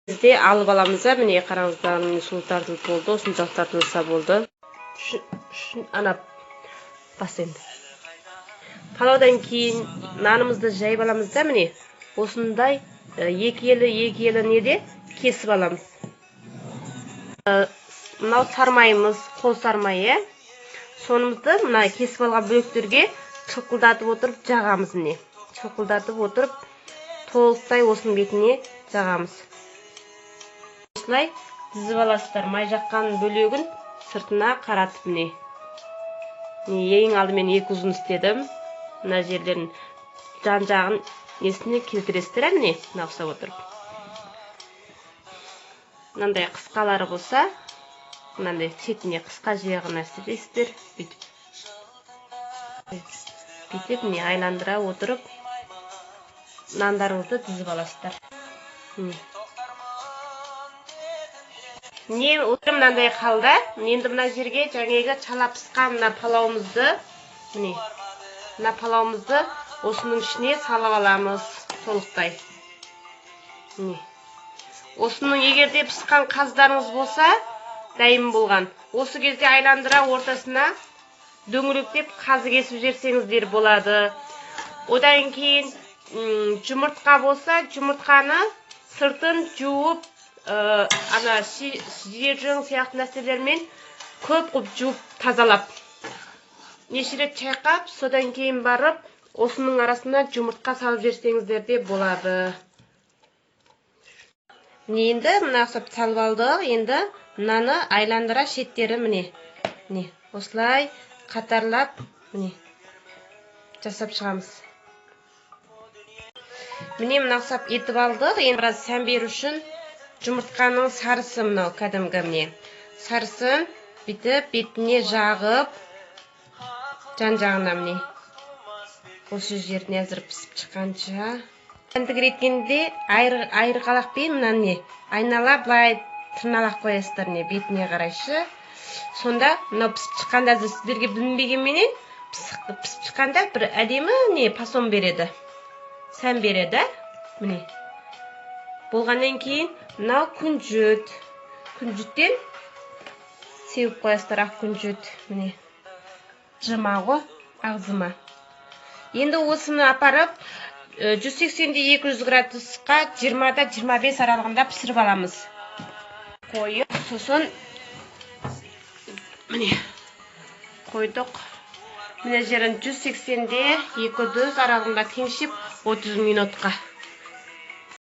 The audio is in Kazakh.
Бізде алып аламыз да, міне қараңыздар, міне су тартылып болды, осыншалық тартылса болды. Ана бас енді. Палаудан кейін нанымызды жайып аламыз да, міне осындай екі елі, екі елі неде кесіп аламыз. Мынау сармайымыз, қол сармай, иә? Сонымызды мына кесіп алған бөліктерге шылқылдатып отырып жағамыз, міне. Шылқылдатып отырып толықтай осының бетіне жағамыз. Осылай тізіп аласыздар, май жаққан бөлегін сыртына қаратып, міне. Міне, ең алдымен екі ұзын істедім. Мына жерлерін жан-жағын несіне келтіресіздер, міне, мына ұқсап отырып. Мынандай қысқалары болса, мынандай шетіне қысқа жағына істейсіздер, бүйтіп. Бүйтіп міне айландыра отырып нандарыңызды тізіп аласыздар. Міне. Не отыр мынандай қалда. Енді мына жерге жаңағы шала пысқан мына палауымызды, міне, мына палауымызды осының ішіне салып аламыз толықтай. Міне. Осының егер де пысқан қаздарыңыз болса, дайын болған. Осы кезде айландыра ортасына дөңгелектеп қазы кесіп жіберсеңіздер болады. Одан кейін жұмыртқа болса, жұмыртқаны сыртын жуып, ана жержың сияқты нәрселермен көп қылып жуып тазалап, неше рет шайқап, содан кейін барып осының арасына жұмыртқа салып жіберсеңіздер де болады. Міне, енді мына ұқсап салып алдық. Енді мынаны айландыра шеттері, міне, міне осылай қатарлап, міне, жасап шығамыз. Міне, мына ұқсап етіп алдық. Енді біраз сән беру үшін жұмыртқаның сарысы, мынау кәдімгі, міне, сарысын бүйтіп бетіне жағып, жан жағына, міне, осы жеріне әзір пісіп шыққанша. Сәндік айырғалақпен мынаны не айнала былай тырналап қоясыздар, міне, бетіне қарайшы. Сонда мынау пісіп шыққанда, әзір сіздерге білінбегенменен, пісіп шыққанда бір әдемі не фасон береді, сән береді. Міне, болғаннан кейін мынау күнжіт, күнжіттен сеуіп қоясыздар, ақ күнжіт, міне, жыма ғой, ақ. Енді осыны апарып 180-де 200 градусқа 20-да 25 аралығында пісіріп аламыз. Қойып, сосын міне қойдық. Мына жерін 180-де 200 аралығында теңшіп 30 минутқа.